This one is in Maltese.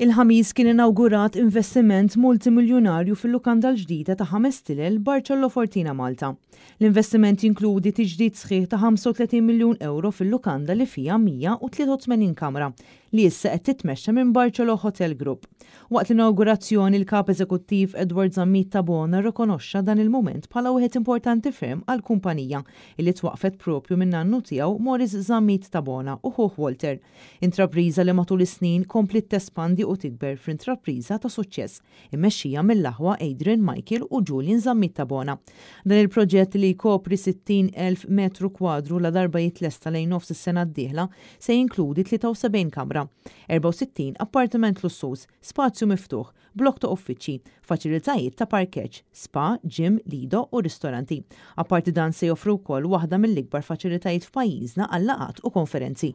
Il-Ħamis kien inawgurat investiment multimiljunarju fil-lukanda l-ġdida ta' ħames stilel Barcello Fortina Malta. L-investiment jinkludi tiġdid sħiħ ta' 35 miljun euro fil-lukanda li fiha 183 kamra li issa qed titmexxa minn Barcello Hotel Group. Waqt l-inawgurazzjoni, il-Kap Eżekuttiv Edward Zammit Tabona rrikonoxxa dan il-mument bħala wieħed importanti ferm għall-kumpanija li twaqqfet propju minn nannu tiegħu Morris Zammit Tabona u ħuh Walter. Intrapriża li matul is-snin kompliet tespandi u tikber f'intrapriża ta' suċċess, immexxija mill-aħwa Adrian, Michael u Julian Zammit Tabona. Dan il-proġett li jkopri 60,000 metru kwadru ladarba jitlesta lejn nofs is-sena d-dieħla se jinkludi 73 kamra, 64 appartiment lussuż, spazju miftuħ, blokk ta' uffiċċji, faċilitajiet ta' parkeġġ, spa, gym, lido u ristoranti. Apparti dan se joffri wkoll waħda mill-ikbar faċilitajiet f'pajjiżna għal laqgħat u konferenzi.